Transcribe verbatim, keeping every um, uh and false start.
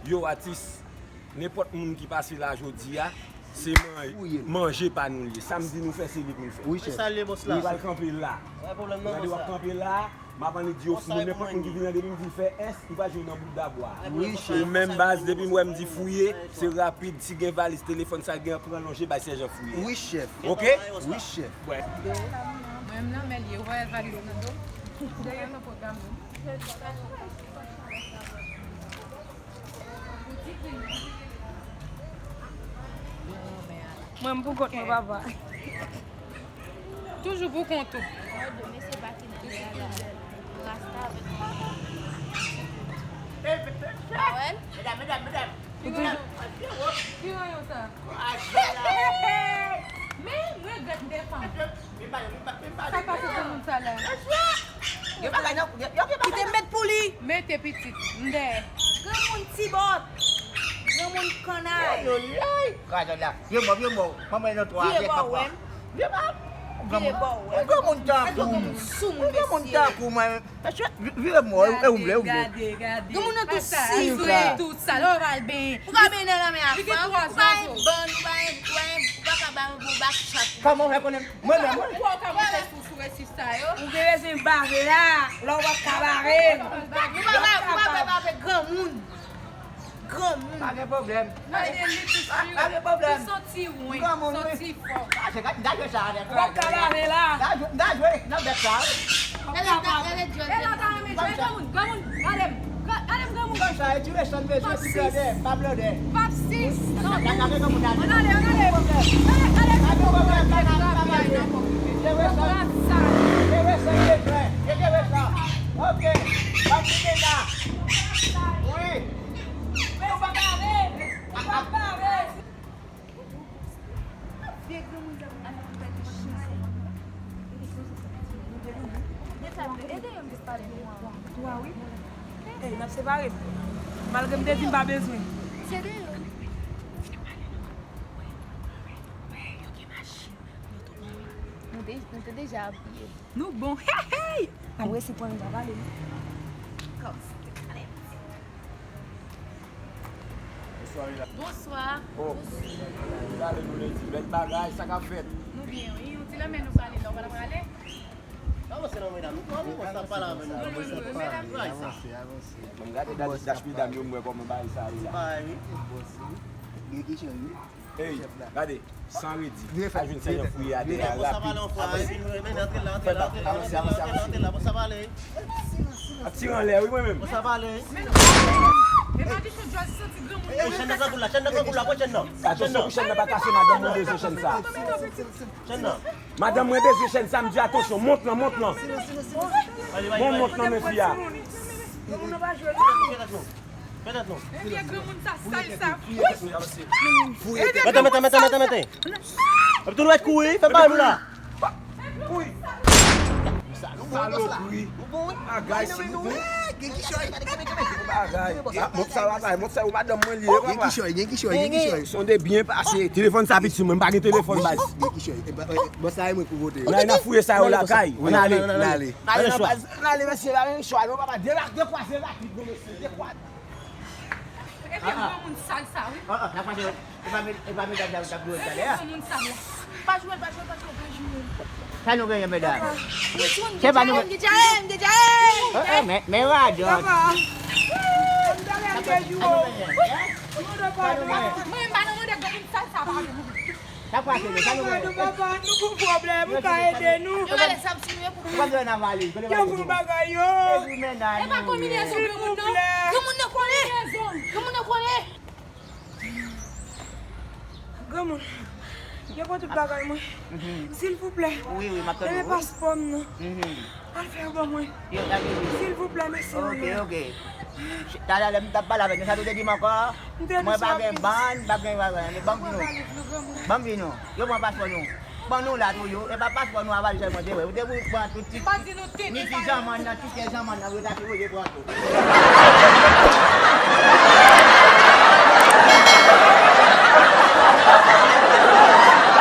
Yo, atis, nenpòt moun ki pase la jodi a, se man- manje pa nou l ye. Sa m di nou fè, se li pou n fè. Wi, chèf. Salye bòs la. Nou pral kanpe la. Gade, w ap kanpe la, m ap annik di yo fouye. Nenpòt moun ki vin an depi m di fè S, li pral jwe nan bout dabwa. Wi, chèf. Ou menm baz, depi m wè m di fouye, se rapid. Si gen valiz, telefòn, sa gen, pran lonje, bay sèjan fouye. Wi, chèf. Oke? Wi, chèf. Mwen menm nan men l ye, ou wè valiz nan do. Dèyè nan pwogram nan. Mwen, m pou kont mwen, papa. Toujou pou kont ou. Rasta avèk mwen. Medam, medam, medam. Ki rayon sa? Men, mwen regrèt m te fanm. Sa k pase pou moun sa la? Yo pa bay non, yo, yo pa bay non. Kite m met pou li. Mete pitit, m dèyè. Granmoun ti bòt. Granmoun kannay. Ayoyay. Krajan la. Vye mò, vye mò. Manman nan twa. Vye bò wè m. Vye bò. Vye bò wè m. Granmoun tankou. Granmoun sou moun, mesye. Granmoun tankou mwen. Mesye, vi- vire mò, e ou vle, ou vle. Gade, gade, gade. Granmoun nan tou sou. Sou e tou sa, lè w pral benyen. Ou ka benyen nan lanmè a fanm, ou pa gen bann, ou pa gen, ou pa gen, ou pa ka ba yon bon bak chak. Kòman w fè konnen? Mwen menm, mwen. Ou ka monte sou, sou resis sa yo. Ou gen rezon bave la, lè w pa ka bave. Nou pa bave, nou pa bave, bave granmoun. Granmoun. Pa gen pwoblèm. Pa gen pwoblèm. Ou santi wen, santi fò. Ah, se gade, gade sa avèk la. Ou pa ka bave la. Gade, gade, nan bèk sa. Gade, gade, gade, gade, granmoun, granmoun, gade m. Gade m, granmoun. Konsa, e ti resan bezwen, ti blòdè, pa blòdè. Pap sis. Non, non. Ann ale, ann ale. Ann ale, ann ale. Pa gen pwoblèm, pa gen pwoblèm. Te resan. Te resan bezwen. Te resan. Ok. Pap kite la. Wi. Vye granmoun sa pou al nan pèt chen sa. Ede yo m jis pale nou an. Twa wi. Ey, n ap separe. Malgre m te di m pa bezwen. Se de yo. Nou te, nou te deja apiye. Nou bon. Hey, hey! Apre si pran nou ta pale wi. Kòm si te pale. Bonswa. Oh. Gade nou ledi, bèl bagay, sa k ap fèt? Nou byen, wi. Yon ti lanmè nou prale la, ou pa ta prale? Avanse non, medam. Nou pale, nou sa pale avè nou. Avanse, avanse. Mwen gade dach, dach medam yo, m wè kòman bagay sa ye la. Bagay, wi. Gen kichòy, wi. Ey, gade, san redi. Al jwenn sèjan fouye a dèyè a rapid. Avanse. Fè bak, avanse, avanse, avanse. Ap tire anlè, wi, mwen menm. Sa pale. E pa di sou djòl santi granmoun. Chèn nan grangou la, chèn nan grangou la, pran chèn nan. Atansyon pou chèn nan pa kase, madanm mwen bezwen chèn sa. Chèn nan. Madanm mwen bezwen chèn sa, m di atansyon, mont lan, mont lan. Bon, mont lan, men fi a. Fè tèt nou. Fè tèt nou. Ebyen, granmoun sa, sal sa. Mete, mete, mete, mete, mete. Epi tou nou mèt kouri, fè bagay nou la. Kouri. Salopri. Bagay, si nou bon. Gen kichòy. Bagay. Ah, mont sa, bagay, mont sa, ou madanm mwen li ye, papa. Gen kichòy, gen kichòy, gen kichòy. Sonde byen pase. Telefòn sa piti mwen, m pa gen telefòn, baz. Gen kichòy. E ba, e, bòs la, e mwen pou vote. N ale, n a fouye sa yo lakay. N ale, n ale. N ale, baz, n ale, mesye, pa gen chwa, non, papa. Debake, dekwaze rapid, non, mesye, dekwaze. Ebyen, granmoun sal sa, wi. Ah, ah, n ap mache, e pa me-, e pa medam sa k ap jwe talè a. Ebyen, granmoun sal la. Pa jwe, pa jwe, pa jwe, pa jwe. Sa nou genyen, medam? Se pa nou. M gen djaye, m gen djaye. Ah, ah, men, men radòt. Papa. M ta renmen jwe. Sa nou genyen? Mwen pa nan mande granmoun sal sa, pa jwe. Sa pase, sa nou genyen? Papa, nou gon pwoblèm, ou ka ede nou? Yo gade sa m simen pou ou. Ou pa bezwen nan valiz, kote valiz ou? Yo pou bagay yo. E pou mennaj nou. E pa konbinezon granmoun nan. Silvouplè. Granmoun nan konnen. Granmoun nan konnen. Granmoun, yo pran tout bagay mwen. Mhm. Silvouplè. Wi, wi, m ap tande w, wi. Rele paspò m nan. Mhm. Al fè yo ban mwen. Yo, gade wi. Silvouplè, mèsi anpil. Ok, ok. Talè lè m t ap pale avèk nou, sa nou te di m ankò? Mwen pa gen bann, pa gen bagay. Ban m di nou. Ban m di nou. Yo pran paspò nou. Ban nou la tou yo. E pa paspò nou a valiz sèlman te wè. Ou te pou pran tout ti, ni ti janmann nan, ti kè janmann nan, yo ta te voye pran tou.